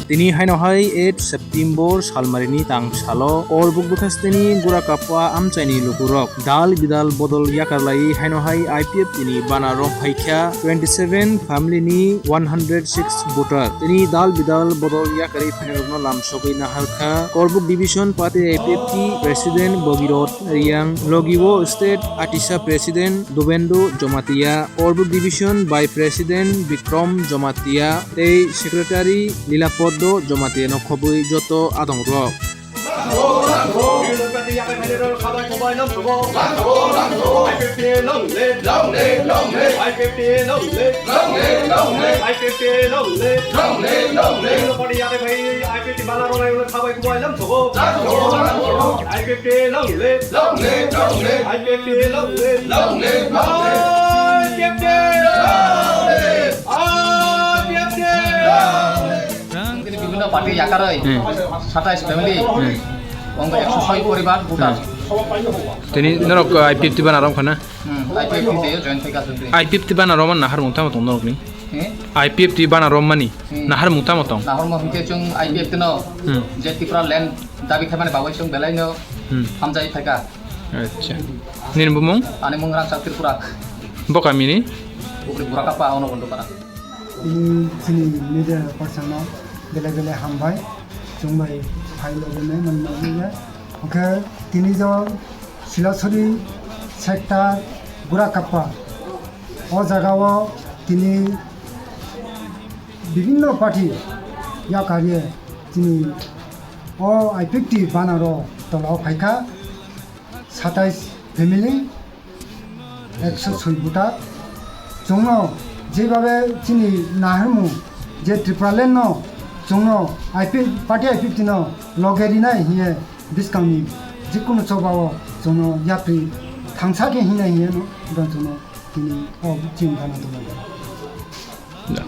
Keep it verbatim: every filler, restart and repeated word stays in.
Tini haino hai eight September salmarini tang salo Korbuk bwkhasteni Gurakappa amchaini lukurok dal bidal bodol yakarlai haino hai I P F T ni bana rom phaikha twenty seven family ni one hundred six voter. Tini dal bidal bodol yakarwi phainairokno lamsogwi naharkha Korbuk Division Party I P F T President Bogirot Riang, logiwo State Atisa President Dubendu Jomatia, Korbuk Division Vice President Bikrom Jomatia tei Secretary Lilapoddo Jomatia no khobwi joto adongrok. Bini bibhinno party yakarwi Hmm. satais family, Hmm. wngkha ekso soi poribar voter. Hmm. Tini norok I P F T bana rom khana? Hmm, I P F T tei join phaikha chwng tei. I P F T bana rom nahar mung tamo tong norokni? Hmm? I P F T bana rom mani Hmm. nahar mung tamo tong? Nahar mung hwnkhe chwng I P F T no Hmm. je Tripura land dabi khaimani bagwi chwng belaino Hmm. hamjai phaikha. Acha. Nini bumung? Ani mung Rangchak Tripura. Bo kamini? Ubri Gurakappa ono Bondupara. Ini chini media person no belai belai hambai. Chwng bai phai logi nai man nai ya. Oke, tini jo Silasuri sector Gurakappa. O jaga o tini bibhinno party yakarwi chini o I P F T banner o tola o phaikha satais family, ekso soi voter. Chwngno jebhabe chini naharmung je Tripuraland no chwngno I P, party I P F T no loge rinai hiye bwskangni jikunu choba o chwngno yapri thangsa khe hinai hiye no don chwngno tini o chini gana tongmani. Da.